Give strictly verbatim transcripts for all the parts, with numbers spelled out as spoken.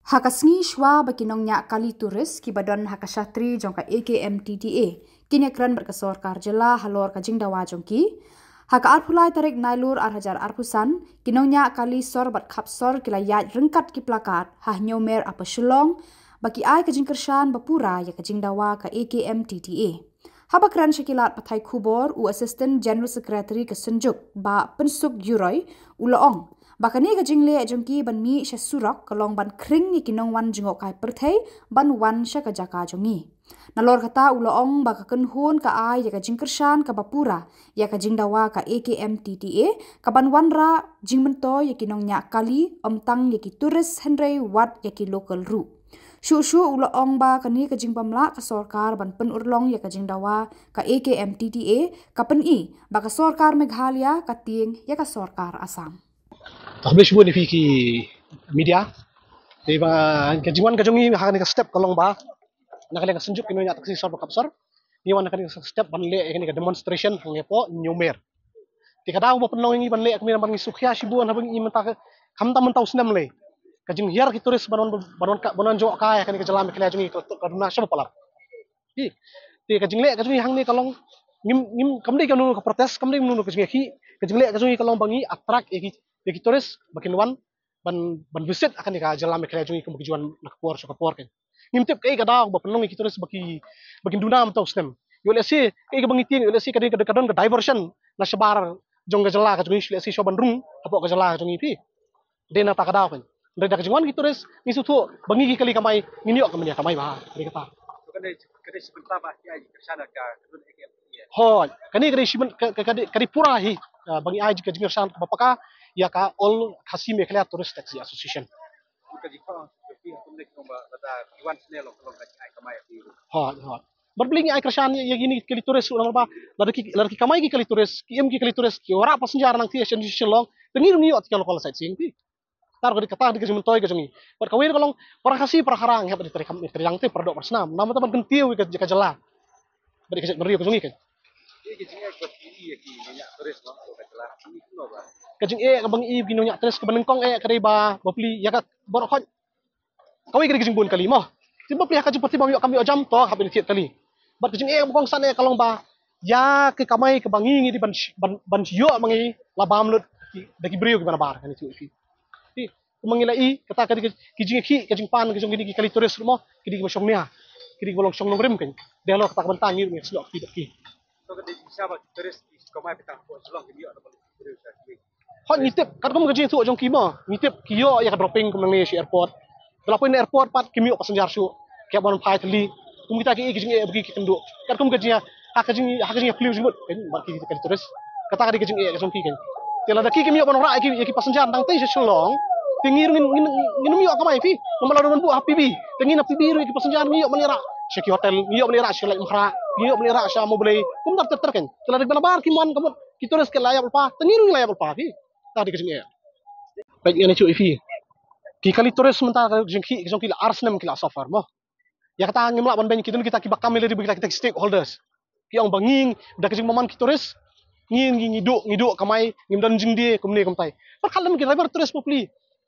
Ha ka sngi shuwa ba ki nongñiah kali tourist kiba don ha ka shatri jong ka A K M T T A kin ïakren bad ka sorkar jylla halor ka jingdawa jong ki, ha ka arphew lai tarik Nailur ar hajar arphew san, ki nongñiah kali sor bad khap sor ki la ïaid ryngkat ki placard ha Hynñiewmer Upper Shillong ba ki ai ka jingkyrshan ba pura ïa ka jingdawa ka A K M T T A. Haba kren sha ki lad pathai khubor, u Assistant General Secretary ka Synjuk, Bah Pynsuk Yuroi, u la ong ba kane ka jingleh jong ki ban mih sha surok ka long ban khring ïa ki nongwan jngohkai pyrthei ban wan sha ka jaka jong ngi. Nalor kata, u la ong ba ka kynhun ka ai ïa ka jingkyrshan kaba pura ïa ka jingdawa ka A K M T T A ka ban wanrah jingmyntoi ïa ki nongñiah kali, ym tang ïa ki tourist hynrei wat ïa ki local ruh. Shuh shuh u la ong ba kane ka jingbymlah ka sorkar ban pynurlong ïa ka jingdawa ka A K M T T A ka pyni ba ka sorkar Meghalaya ka tieng ïa ka sorkar Assam. Khublei shibun ïa phi ki media. Te ba ka jingwan ka jong ngi ha kane ka step ka long ba na ka liang ka Synjuk ki nongñiah taxi sor bad khap sor, ngi wan ha kane ka step ban leh ïa kane ka demonstration hangne hapoh Hynñiewmer. Te ka daw ba pynlong ïa ngi ban leh kumne namar ngi sngewkhia shibun haba ngi mynta ka, khamtam mynta u snem lei, ka jinghiar ki tourist ban wan, ban wan ka, ban wan jngohkai ha kane ka jylla Meghalaya jong ngi ka, ka duna shaba palat. Te, te ka jingleh ka jong ngi hangne ka long, ngim, ngim, kam dei kano ka protest, kam dei kano ka jingïakhih. Ka jingleh ka jong ngi ka long ba ngi attract ïa ki, ïa ki tourist ba kin wan ban, ban visit ha kane ka jylla Meghalaya jong ngi kumba ki ju wan na ka por sha ka por kan. Ngim tip kaei ka daw ba pynlong ïa ki tourist ba ki, ba kin duna mynta u snem. Ïoh lehse kaei kaba ngi tieng, ïoh lehse ka dei, ka dei, ka don ka diversion na shabar jong ka jylla ka jong ngi, lehse shuwa ban rung hapoh ka jylla ka jong ngi phi. Dei na kata ka daw kan. Dei da ka jingwan ki tourist, ngi sngewthuh ba ngi ki kali kamai ngin ïoh ka mania kamai bha. Dei kata. Ka dei, ka dei shi bynta ba ki ai kyrshan ka, ka don A K M T T A. Hooid, kane ka dei shi byn-, ka, ka, ka dei, ka dei pura hi, ah, ba ngi ai ka jingkyrshan kaba paka ïa ka All Khasi Meghalaya Tourist Taxi Association. Ka jingkyrkhu ka jingkyrkhu ba lada ki wan sne long, long ka jingai kamai ïa ki. Hooid, hooid. Bad balei ngi ai kyrshan ïa, ïa kine ki kali tourist ruh namar ba lada ki, lada ki kamai ki kali tourist, ki im ki kali tourist, ki wanrah passenger nangtei sha Shillong, te ngi ruh ngi ïoh te ka local sightseeing phi. Kata ka dei, kata ka dei ka jingmyntoi ka jong ngi. Bad kawei ka long, para Khasi para Khara ngi hap ban trei kam, trei lang te, para doh para snam. Namar ba ban kyntiew ïa ka, ïa ka jylla. Bad ïa ka jaitbynriew ka jong ngi kan. Ka jingeh kaba ngi ïohi ïa ki nongñiah tourist kaba nyngkong eh ka dei ba, bapli ïa ka baroh khoit. Kawei ka dei ka jingbun kali mo. Te bapli ha ka jingpyrthei bym ïoh kam ïoh jam to hap ban thied kali. Bad ka jingeh kaba kongsan eh ka long ba ïa ki kamai kaba ngi ngi dei ban, ban, ban ïoh ma ngi la bam lut da ki briew kiba nabar kane tu. Te kumba ngi la i, kata ka dei ka, ki jingïakhih, ka jingpan ka jong kine ki kali tourist ruh mo, ki dei kiba shong nia, ki dei kiba long shong nongrim kan. Dei halor kata ka bynta ngi ruh ngi snoh kti bad ki. To ka dei ki shaba ki tourist ki kamai bita ko Shillong ki ïoh da ba ki briew sha ki. Hooid, ngi tip katkum ka jingïathuh jong ki mo, ngi tip ki ïoh ïa ka dropping kum nangne sha airport. Te la poi na airport pat kim ïoh passenger shuh. Ki hap ban phai thylli. Kum kita ki, ki jingeh ba ki, ki kynduh. Katkum ka jingïa, ha ka jing, ha ka jingïaphylliew jingmut kan bad ki, ki tourist. Kata ka dei ka jingeh ka jong ki kan. Te lada ki kim ïoh ban wanrah ïa ki, ïa ki passenger nangtei sha Shillong, te ngi ruh ngin, ngin, ngin ym ïoh kamai phi. Namar lada ban buh ha P B, te ngin ha P B ruh ïa ki passenger ngi ïoh ban ïarah sha ki hotel, ngi ïoh ban ïarah sha Laitumkhrah, ngi ïoh ban ïarah sha Mawblei. Kumta ter ter kan. Te lada ki ba nabar kim wan ka mut ki tourist ki la ïap lypa, te ngi ruh ngi la ïap lypa phi. Kata ka dei ka jingeh. Peit ngan ïathuh ïa phi. Ki kali tourist mynta ka jingkhih ka jong ki la ar snem ki la suffer mo. Ïa kata ngim lah ban beiñ, ki don kita kiba kam ïalade bad kita, kita ki stakeholders. Ki ong ba ngi da ka jingbymman ki tourist, ngi, ngi, ngi duh, ngi duh kamai, ngim don jingdie kumne kumtai. Bad khatlem ki driver tourist bapli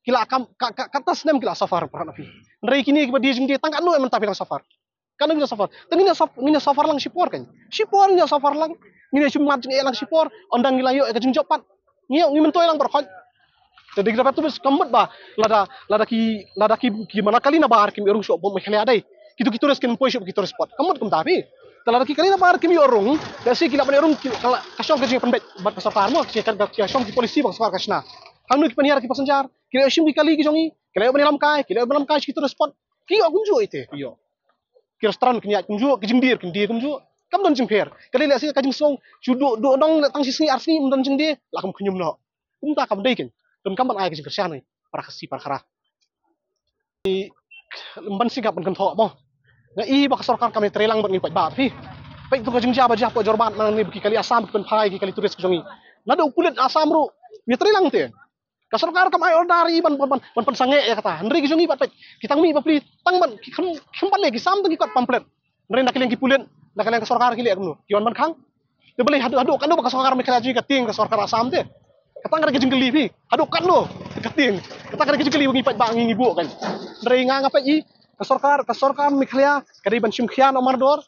ki la kam, ka, ka, kata snem ki la suffer, para na phi. Hynrei kine kiba die jingdie tang katno em mynta phi dang suffer. Katno ngi la suffer. Te ngi la suf-, ngi la suffer lang shipor kan. Shipor ngi la suffer lang. Ngi la shim mat jingeh lang shipor. Ynda ngi la ïoh ïa ka jingjop pat, ngi ïoh, ngi myntoi lang baroh khoit. Te dei ka dapat tu bes ka mut ba lada, lada ki, lada ki, ki mana kali nabar kim ïoh rung shuh bad Meghalaya dei. Kitu ki tourist kin poi shuh ki tourist spot. Ka mut kumta phi. Te lada ki kali nabar kim ïoh rung, lehse ki lah ban ïoh rung ki, ka la, ka shong ka jingpynbeit bad ka sorkar mo, ka, ka, ka shong ki policy ba ka sorkar ka shna. Hangno ki pynhiar ki passenger, ki la ïoh shim ki kali ki jong ngi, ki la ïoh ban ïalam kai, ki la ïoh ban ïalam kai sha ki tourist spot. Ki ïoh kumjuh ite, ki ïoh. Ki restaurant kin ïaid kumjuh, ki jingdir kin die kumjuh. Kam don jingpher. Ka dei lehse ka jingsngew shu duh, duh nong tang shi sngi ar sngi ym don jingdie, la kum khñium noh. Kumta kam dei kan. Donkam ban ai ka jingkyrshan ïa para Khasi para Khara. Ban sngap ban kynthoh mo. Nga i ba ka sorkar kam trei lang bad ngi paidbah phi. Peit tu ka jingjia ba jia hapoh Jorabat nangne ba ki kali Assam ki pynphai ki kali tourist ki jong ngi. Naduh u pulit Assam ruh ngi trei lang te. Ka sorkar kam ai order ïa ban, ban, ban, ban pynsangeh ïa kata. Hynrei ki jong ngi bad peit, ki tang mih bapli tang ban, ki khlem, khlem pat leh, ki sam tang ki kot pamphlet. Hynrei na ka liang ki pulit, na ka liang ka sorkar ki leh kumno? Ki wan ban khang. Te balei haduh, haduh katno ba ka sorkar Meghalaya jong ngi ka tieng ka sorkar Assam te. Kata ka dei ka jingkylli phi. Haduh katno ka tieng? Kata ka dei ka jingkylli ba ngi paidbah ngi ngi buh kan. Hynrei nga nga peit i ka sorkar, ka sorkar Meghalaya ka dei ban shim khia noh mardor.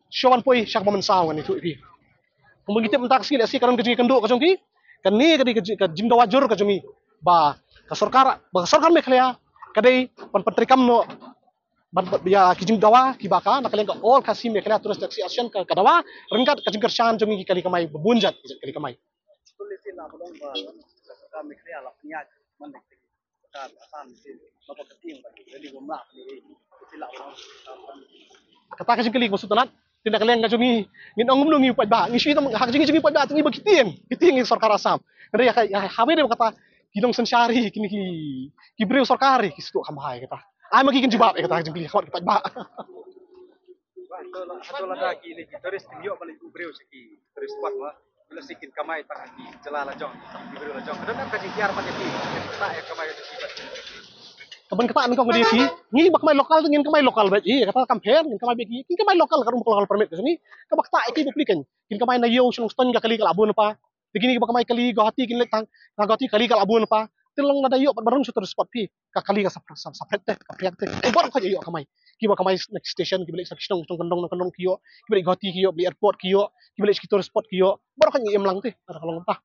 Shuwa ban poi sha kaba mynsaw ngan ïathuh ïa phi. Kumba ngi tip mynta ka sngi lehse ka don ka jingkynduh ka jong ki. Kane ka dei ka jing, ka jingdawa jur ka jong ngi. Ba ka sorkar, ba ka sorkar Meghalaya ka dei ban pyntreikam noh ban, ban ïa ki jingdawa kiba ka na ka liang ka All Khasi Meghalaya Tourist Taxi Association ka, ka dawa ryngkat ka jingkyrshan jong ngi ki kali kamai ba bun jait ki kali kamai. Kata ka jingkylli kaba sngewtynnat. Te na ka liang ka jong ngi, ngin ong kumno ngi paidbah, ngi shu ong ha ka jong ngi jong ngi paidbah, te ngi ba ki tieng, ki tieng ïa sorkar Assam. Hynrei ïa ka, ïa, ha kawei de ba kata, ki nongsynshar hi, kine ki, ki briew sorkar hi, ki sngewthuh kham bha ïa kata. Ai ma ki kin jubab ïa kata ka jingkylli, khmat ki paidbah. Ba, to la, to lada ki ne ki tourist kim ïoh ban leit u briew sha ki tourist spot ma. Bila shisha kin kamai tang ha ki jylla la jong, tang ki briew la jong. Ka don ka jinghiar ban ïa ki. Ka ïa kamai ka jinghiar. Ka ban kata ni kong ka dei ki. Ngi ba kamai local ngin kamai local bad i. Kata kam pher ngin kamai bad ki. Ngin kamai local ka ruh local permit ka jong ngi. Ka ba kata ïa ki ba pli kan. Ngin kamai na ïew shnong ston ka kali ka la bun pa. Te kine kiba kamai kali Guwahati kin leit tang, na Guwahati kali ka la bun pa. Te long lada ïoh ban rung sha tourist spot phi. Ka kali ka sap-, sap-, separate te, ka priak te. Baroh khoit ïoh kamai. Kiba kamai next station, kiba leit sha ki shnong, shnong kyndong, kyndong ki ïoh, kiba leit Guwahati ki ïoh, ba leit airport ki ïoh, kiba leit sha ki tourist spot ki ïoh. Baroh khoit ngi im lang te, lada ka long mynta.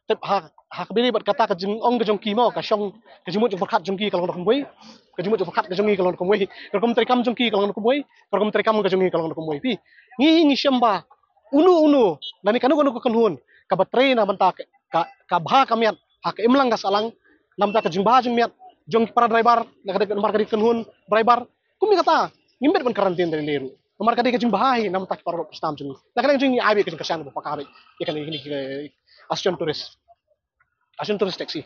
Tip ha, ha ka bynta bad kata ka jingong ka jong ki mo, ka shong, ka jingmut jingpyrkhat jong ki ka long da kumwei, ka jingmut jingpyrkhat ka jong ngi ka long da kumwei, ka rukom treikam jong ki ka long da kumwei, ka rukom treikam ka jong ngi ka long da kumwei. Phi, ngi ngi shem ba uno uno, na ne kano kano ka kynhun kaba trei na bynta ka, ka, ka bha ka miat ha ka imlang ka sahlang, na bynta ka jingbha jingmiat jong ki para driver, na ka dei namar ka dei ka kynhun driver. Kum ïa kata, ngim bit ban quarantine da lei ruh. Namar ka dei ka jingbha hi namar ka paralok Khristan jong ngi. Na ka liang jong ngi ai beit ka jingkyrshan ba paka beit ïa kane, kane, kane, Association Tourist. Association Tourist Taxi.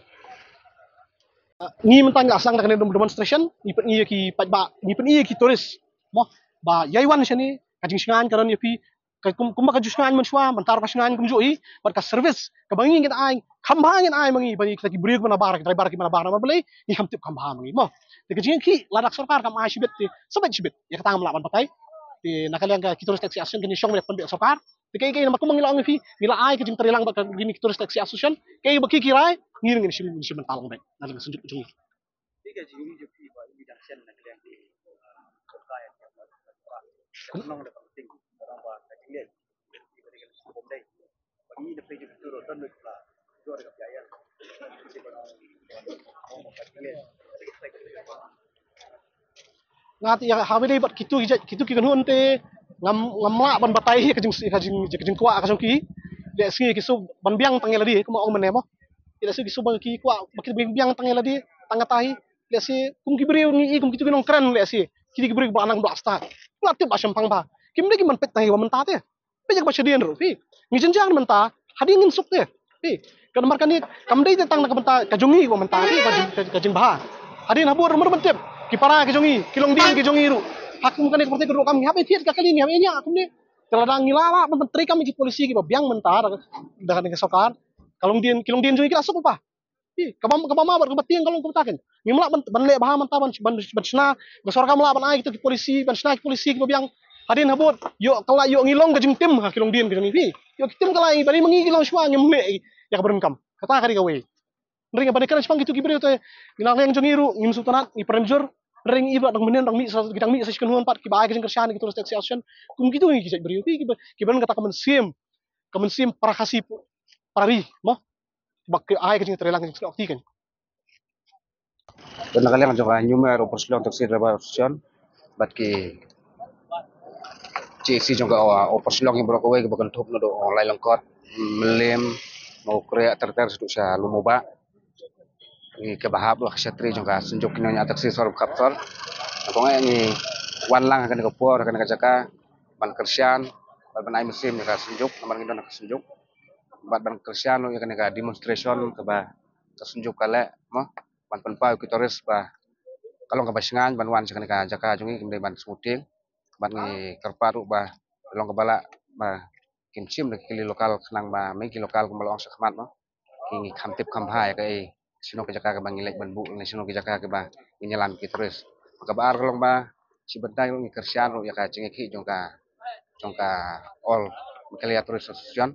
Ah, ngi mynta ngi la sdang da kane demonstration, ngi pyni ïa ki paidbah, ngi pyni ïa ki tourist. Mo, ba ïai wan shane, ka jingshngaiñ ka don ïa phi, ka kum, kumba ka ju shngaiñ mynshuwa, mynta ruh ka shngaiñ kumjuh hi, bad ka service kaba ngi ngin ai, kham bha ngin ai ma ngi, ba ngi kita ki briew kiba nabar, ki driver kiba nabar, namar balei, ngi kham tip kham bha ma ngi, mo. Te ka jingïakhih, lada ka sorkar kam ai shibit te, sa beit shibit, ïa kata ngam lah ban batai. Te na ka liang ka ki Tourist Taxi Association kin ïa shong beit pynbeit sorkar. Te kaei kaei namar kumba ngi la ong ïa phi, ngi la ai ka jingtreilang bad ka, kine ki Tourist Taxi Association, kaei ba ki ki rai, ngi ngin shim, ngin shim bynta lang beit, na ka liang ka synjuk jong ngi. Nga te ïa ha bynta bad kitu ki jait, kitu ki kynhun te ngam, ngam lah ban batai ka jing, ka jing, ka jingkwah ka jong ki. Lehse ki shu ban biang tang ïa lade kumba ong mynne mo. Lehse ki shu ban ki kwah ba ki biang tang ïa lade tang kata hi. Lehse kum ki briew ngi i kum kitu ki nongkren lehse kiti ki briew ba nang blak stad. Nga tip ba shemphang ba kim dei ki ban peit tang ïa ba mynta te. Peit ïa kaba shadien ruh phi. Ngi jynjar mynta hadien ngin suk te. Phi. Ka namar kane kam dei te tang na ka bynta ka jong ngi ba mynta phi, ka jing, ka, ka jingbha. Hadien habud ruh mar ban tip ki para ki jong ngi, ki longdien ki jong ngi ruh. Ha kum kane ka pyrthei ka ruh kam ngi hap ïa thied ka kali ngi hap ïa ñiah kumne. Te lada ngi la lah ban treikam ïa ki polisi kiba biang mynta da, da kane ka sorkar. Ka longdien, ki longdien jong ngi ki la suk pa. Ih, kaba, kaba ma bad kaba tieng ka long kumta kan. Ngim lah ban, ban leh bha mynta ban, ban, ban shna. Ka sorkar kam lah ban ai kita ki polisi, ban shna ki polisi kiba biang. Hadien habud, ïoh ka la ïoh ngi long ka jingtim ha ki longdien ka jong ngi. Ïoh ki tim ka la i, ba dei ma ngi ki long shuwa ngim leh ïa kaba donkam. Kata ka dei kawei. Hynrei ba dei kane shaphang kitu ki briew te. Ngi na liang jong ngi ruh, ngim sngewtynnat, ngi pyrshah jur. Hynrei ngi ba dang mynnin dang mih sa, ki dang mih sa ki kynhun pat, kiba ai ka jingkyrshan ki Tourist Taxi Association. Kum kitu ngi ki jait briew, ki, kiba, kiba don kata ka mynsiem. Ka mynsiem para Khasi, para ri, mo. Ba ki ai ka jingtreilang ka jingkti kan. Te na ka liang jong ka Hynñiewmere Upper Shillong Taxi Driver Association bad ki G A C jong ka, uh, Upper Shillong hi baroh kawei kiba kynthup naduh Lailangkot, Mylliem, Mawkyrwat ter ter shaduh sha Lum U Bah. Ngi kiba hap la ka shatri jong ka synjuk ki nongñiah taxi sor ba khap sor. Nga ong ngi wan lang ha kane ka por ha kane ka jaka ban kyrshan bad ban ai mynsiem ïa ka synjuk namar ngi don ha ka synjuk. Bad ban kyrshan ïa kane ka demonstration kaba ka synjuk ka leh mo, ban pynpaw ki tourist ba ka long kaba shngaiñ ban wan sha kane ka jaka jong ngi, kim dei ban sngewtieng. Bad ngi kyrpad ruh ba ka long kaba lah ba kin shim da ki kali local khnang ba ma ngi ki local kumba la ong sha khmat mo, ki ngi kham tip kham bha ïa kaei shano ka jaka kaba ngi leit ban buh, ne shano ka jaka kaba ngin ïalam ki tourist. Kaba ar ka long ba shi bynta ruh ngi kyrshan ruh ïa ka jingïakhih jong ka, jong ka All Meghalaya Tourist Association.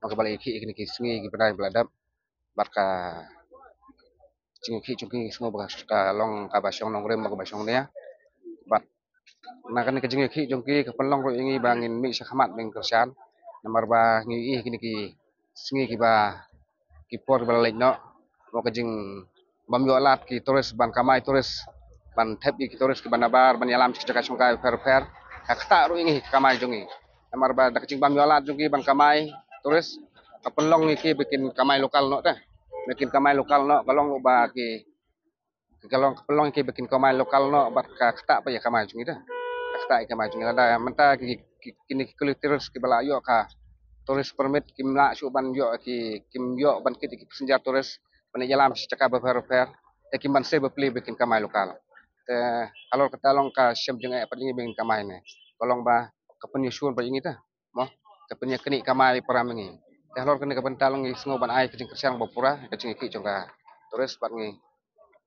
Namar kaba la ïakhih ïa kine ki sngi ki bnai ba la dep, bad ka jingïakhih jong ki sngew ba ka long kaba shong nongrim, kaba shong nia. Bad na kane ka jingïakhih jong ki ka pynlong ruh ïa ngi ba ngin mih sha khmat ba ngin kyrshan. Namar ba ngi ïohi kine ki sngi kiba, ki por ba la leit noh, ba ka jingbym ïoh lad ki tourist ban kamai tourist, ban thep ïa ki tourist kiba nabar ban ïalam sha ki jaka shongkai pher pher, ka ktah ruh ïa ngi ka kamai jong ngi. Namar ba da ka jingbym ïoh lad jong ki ban kamai tourist, ka pynlong ïa ki ba kin kamai local noh te. Ba kin kamai local noh, ka long ruh ba ki, ka long, ka pynlong ïa ki ba kin kamai local noh, bad ka ktah pat ïa ka kamai jong ngi te. Ka ktah ïa ka kamai jong ngi. Lada mynta ki, ki, kine ki collectors kiba la ïoh ka tourist permit kim lah shuh ban ïoh ki, kim ïoh ban kit ïa ki passenger tourist ban ïalam sha jaka bapher bapher, te kim ban save bapli ba kin kamai local. Te halor kata long ka shem jingeh pat ïa ngi ba ngin kamai ne, ka long ba ka pynïashun pat ïa ngi te, mo, ka pynïaknieh kamai para ma ngi. Te halor kane ka bynta long ngi sngew ban ai ka jingkyrshan ba pura ka jingïakhih jong ka tourist, bad ngi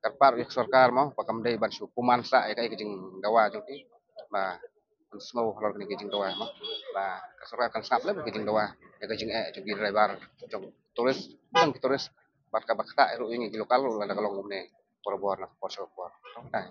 kyrpad ïa ka sorkar, mo, ba kam dei ban shu pynman sah ïa ka, ïa ka jingdawa jong ki. Ba ngi sngew halor kane ka jingdawa, mo, ba ka sorkar kan sngap lem ka jingdawa ïa ka jingeh jong ki driver, jong tourist, jong ki tourist, bad kaba ktah ruh ïa ngi ki local ruh lada ka long kumne barabor na ka por sha ka por. Tang kata.